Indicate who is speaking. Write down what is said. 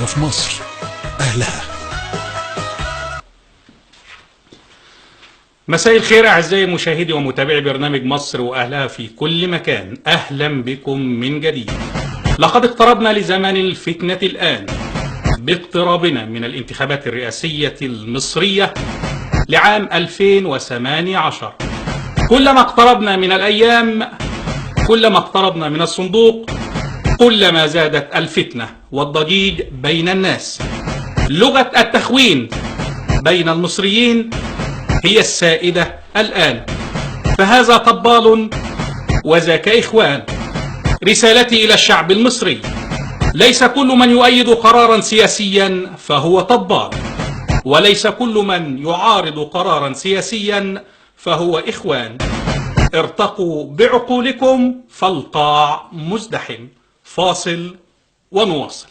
Speaker 1: حاجة في مصر أهلها.
Speaker 2: مساء الخير أعزائي مشاهدي ومتابعي برنامج مصر وأهلها في كل مكان، أهلا بكم من جديد. لقد اقتربنا لزمان الفتنة الآن باقترابنا من الانتخابات الرئاسية المصرية لعام 2018. كلما اقتربنا من الأيام، كلما اقتربنا من الصندوق، كلما زادت الفتنة والضجيج بين الناس. لغة التخوين بين المصريين هي السائدة الآن، فهذا طبال وذاك إخوان. رسالتي إلى الشعب المصري: ليس كل من يؤيد قرارا سياسيا فهو طبال، وليس كل من يعارض قرارا سياسيا فهو إخوان. ارتقوا بعقولكم فالقاع مزدحم. فاصل ونواصل.